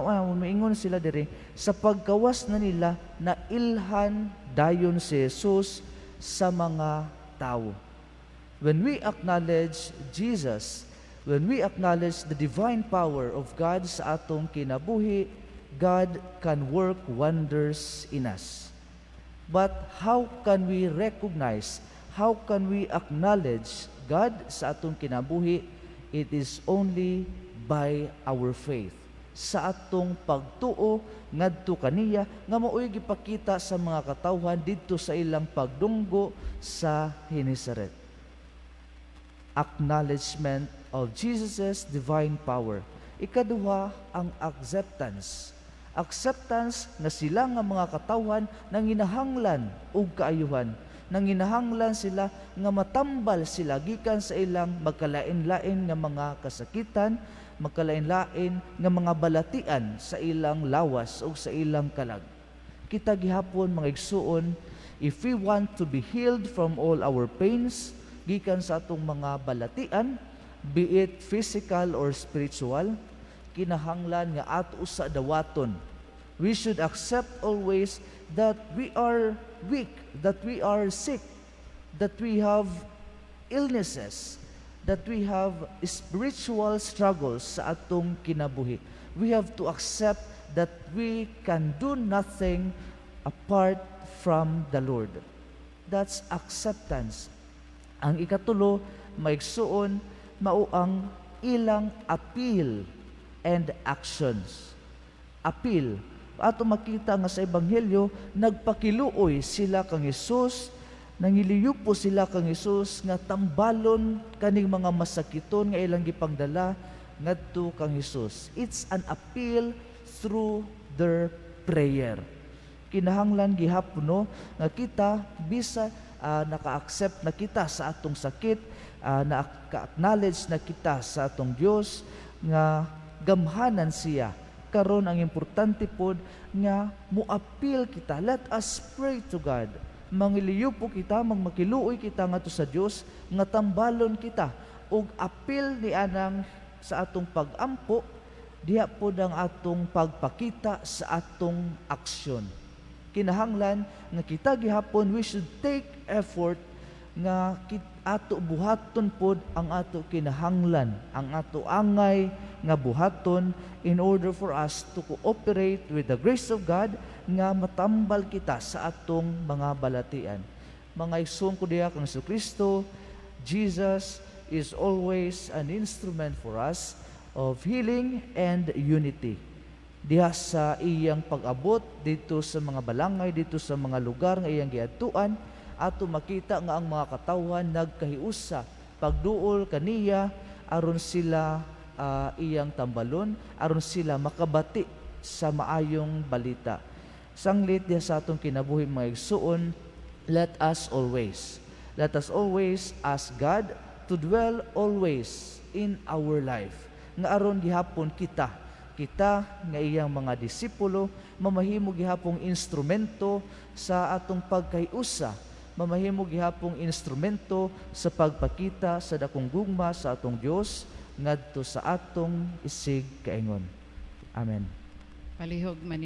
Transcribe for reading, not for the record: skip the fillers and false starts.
Moingon sila diri, sa pagkawas na nila, nailhan dayon si Jesus sa mga tawo. When we acknowledge Jesus, when we acknowledge the divine power of God sa atong kinabuhi, God can work wonders in us. But how can we recognize, how can we acknowledge God sa atong kinabuhi? It is only by our faith, sa atong pagtuo ngadto kaniya, nga mao'y gipakita sa mga katawhan didto sa ilang pagdunggo sa Genesaret. Acknowledgement of Jesus' divine power. Ikaduha, ang acceptance. Acceptance nga sila nga mga katawhan nanginahanglan og kaayuhan. Nanginahanglan sila nga matambal sila gikan sa ilang magkalain-lain nga mga kasakitan, magkalain-lain nga mga balatian sa ilang lawas o sa ilang kalag. Kita gihapon, mga igsuon, if we want to be healed from all our pains, gikan sa atong mga balatian, be it physical or spiritual, kinahanglan nga ato sa dawaton. We should accept always that we are weak, that we are sick, that we have illnesses, that we have spiritual struggles sa atong kinabuhi. We have to accept that we can do nothing apart from the Lord. That's acceptance. Ang ikatulo, mga igsuon, mao ang ilang appeal and actions. Appeal. Ato makita nga sa Ebanghelyo, nagpakiluoy sila kang Hesus, nangiliyupo sila kang Hesus nga tambalon kaning mga masakiton nga ilang gipangdala ngadto kang Hesus. It's an appeal through their prayer. Kinahanglan gihapon, no, nga kita bisa naka-accept na kita sa atong sakit, naka-acknowledge na kita sa atong Dios nga gamhanan siya. Karon, ang importante pod nga mo-appeal kita. Let us pray to God. Mangiliyupo kita, magmakiluoy kita ngadto sa Dios nga tambalon kita, ug appeal ni anang sa atong pagampo diha pod ang atong pagpakita sa atong aksyon. Kinahanglan nga kita gihapon, we should take effort nga ato buhaton pod ang ato kinahanglan, ang ato angay nga buhaton in order for us to cooperate with the grace of God nga matambal kita sa atong mga balatian. Mga igsoon ko diha kang Kristo, Jesus is always an instrument for us of healing and unity. Diha sa iyang pag-abot dito sa mga balangay, dito sa mga lugar nga iyang giadtuan, ato makita nga ang mga katawhan nagkahiusa pagduol kaniya aron sila iyang tambalon, aron sila makabati sa maayong balita. Sanglit diha sa atong kinabuhi, mga igsuon, let us always ask God to dwell always in our life. Nga aron gihapon kita, kita nga iyang mga disipulo, mamahimo gihapong instrumento sa atong pagkahiusa, mamahimo gihapong instrumento sa pagpakita sa dakong gugma sa atong Dios ngadto sa atong isig kaingon. Amen. Palihog man.